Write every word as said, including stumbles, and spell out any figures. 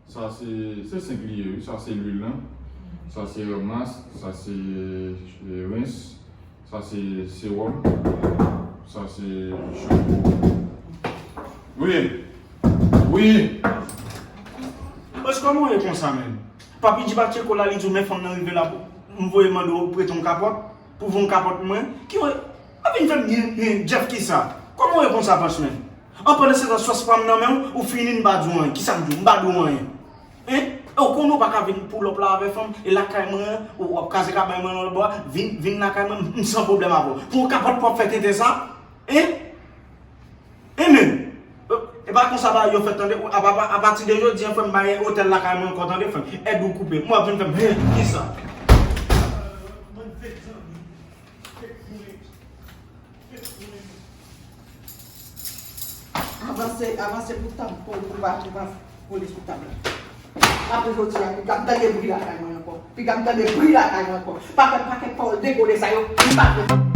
Sa se, se senk li ye, wi. Sa se lwil lan. Sa se rmas. Sa se, e, rens. Sa se sewòm. Sa se chanpo. Wi. Wi. Bòs, kòman w ye konsa menm? Papi di Pacheco la, li di w men fanm nan rive la, m voye mande w prete yon kapòt, pou voye yon kapòt mwen. Ki wè, pa vin fè m gen, gen Jeff kisa? Kòman w ye konsa, bòs menm? An pandan se tan, sòs pa m nan men w, ou fini, m pa di w anyen. Kisa m di w? M pa di w anyen. Hein? E w konnen w pa ka vin pull up la avè fanm, e lakay mwen, ou w ap kraze kabay mwen nan lòt bò a, vin, vin lakay mwen, m san pwoblèm avè w. Pou yon kapòt pou w ap fè tenten sa? Hein? Hein, men? E pa konsa bagay yo fèt, tande. Ou, apa, apa, apati de jodi an, frè m, pa gen otèl lakay mwen ankò, tande, frè m. Èd ou koupe. Mwen ap vin fè m, hein, kisa? Avanse, avanse pou tab, pou, pou, pou, pou li sou tab la. Apre jodi a, piga m tande bri lakay mwen ankò. Piga m tande bri lakay mwen ankò. Pakèt, pakèt pawòl degode sa yo, m pa vle.